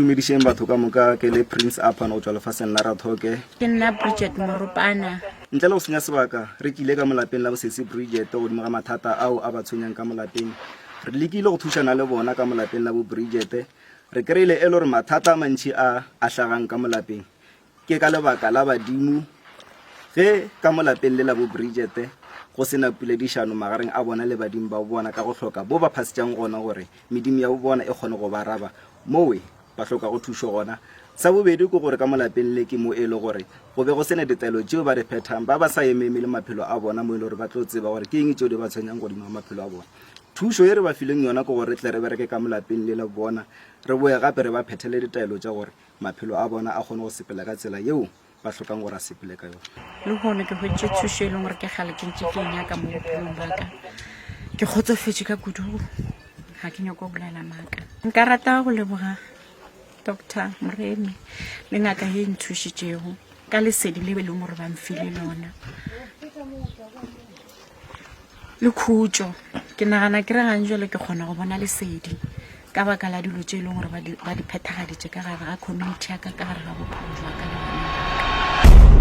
Dumedišeng batho ka moka ke le Prince Aphan go tšwa lefaseng la Rathoke. Ke nna Bridget Moropana. Ntle le go senya sebaka, re kile ka molapeng la bosesi Bridget godimo ga mathata ao a ba tshwenyang ka molapeng. Re lekile go thušana le bona ka molapeng la bo Bridget. Re kry-ile e le gore mathata a mantši a a hlagang ka molapeng Ke ka lebaka la badimo ge ka mo lapeng le la bo Bridget go se na puledišano magareng a bona le badimo ba bona ka go hloka bo ba phasetšang gona gore medimo ya bo bona e kgone go ba araba mowe ba hlokago thušo gona. Sa bobedi ke gore ka mo lapeng le ke mo e le gore go be go se na ditaelo tšeo ba di phethang ba ba sa ememe le maphelo a bona mo e le gore ba tlo tseba gore ke eng tšeo di ba tshwenyang godimo ga maphelo a bona. Thušo ye re ba fileng yona ke gore re tle re bereke ka mo lapeng le la bona re boe gape re ba phethele ditaelo tša gore maphelo a bona a kgone go sepela ka tsela yeo ba hlokang gore a sepele ka yona. Lehono ke hweditše thušo e leng gore ke kgale ke ntše ke e nyaka mo bophelong ba ka. Ke kgotsofetše ka kudu, ga ke nyako go bolela maaka. Nka rata go leboga Doctor Moremi le ngaka ye e nthušitšego ka lesedi le e leng gore ba mfile lona. Le khutšo. Ke nagana ke re gang jale ke kgona go bona lesedi ka baka la dilo tše e leng gore ba di phethagaditše ka gare ga community ya ka, ka gare ga bophelo jwa ka le bana ba ka.